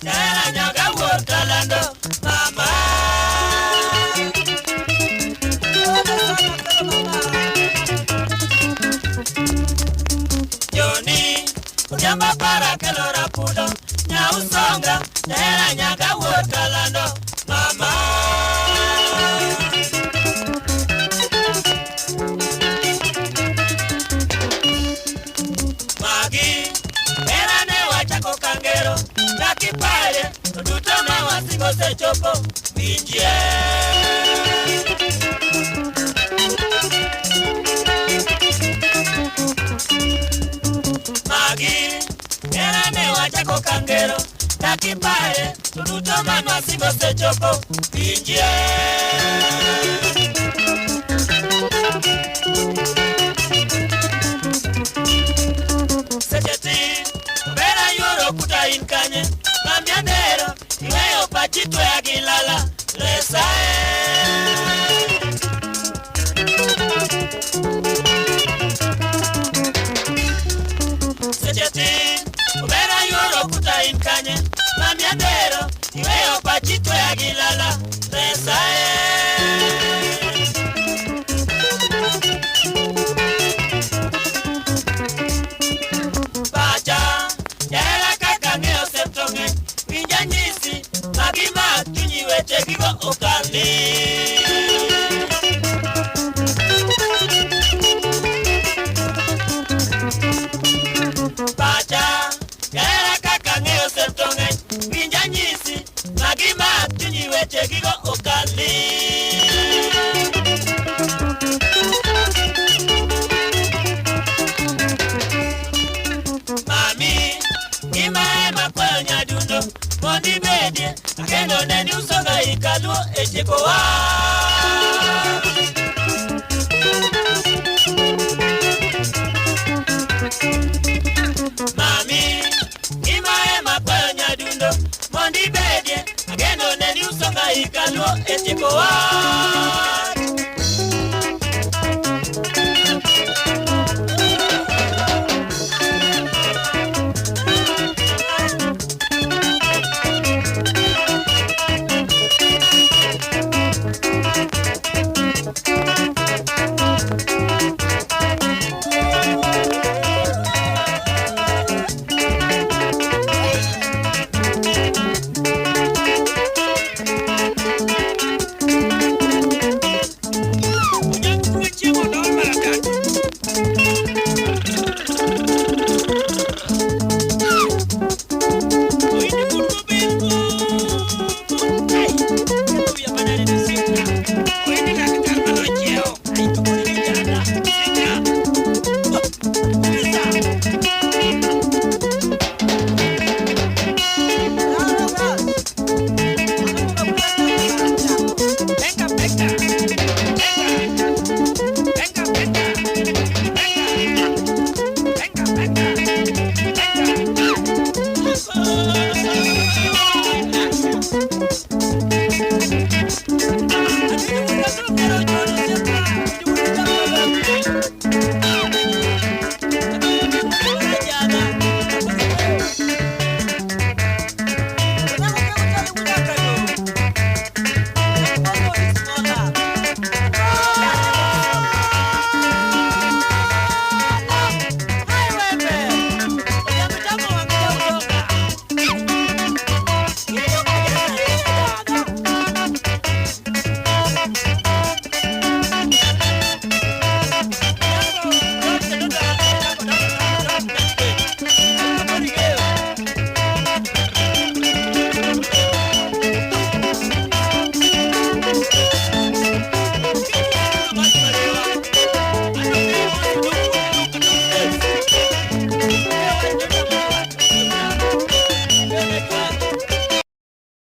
Jahera nyaga wuod Kalando, mama. Joni, Odhiambo para kelo rapudo, Nyausonga, Jahera nyaga wuod Kalando, mama. Magi, hera ne wachako kangero, nakipare, to duto ma wasingo osechopo, winjie. Magi, hera ne wachako kangero, nakipare, to duto ma nwasingo osechopo, winjie. Seche tin, ber ayuoro kuta in kanye, mami adhero, iweyo pachi tweya gi lala, resa e. Seche tin, ber ayuoro kuta in kanye, mami adhero, iweyo pachi tweya gi lala, resa e. Pacha, jahera kaka ng'eyo sem to ng'eny, winj anyisi, magi mag chunyi weche gigo okalni. Pacha, jahera kaka ng'eyo sem to ng'eny, winj anyisi, magi mag chunyi weche gigo okalni. Mami, gima ema kwayo nyadundo mondo ibedie, kendo ne ni usoga ikaluo e chikowa. Mami, gima ema kwayo nyadundo mondo ibedie, ageno ne ni usoga ikaluo e chikowa.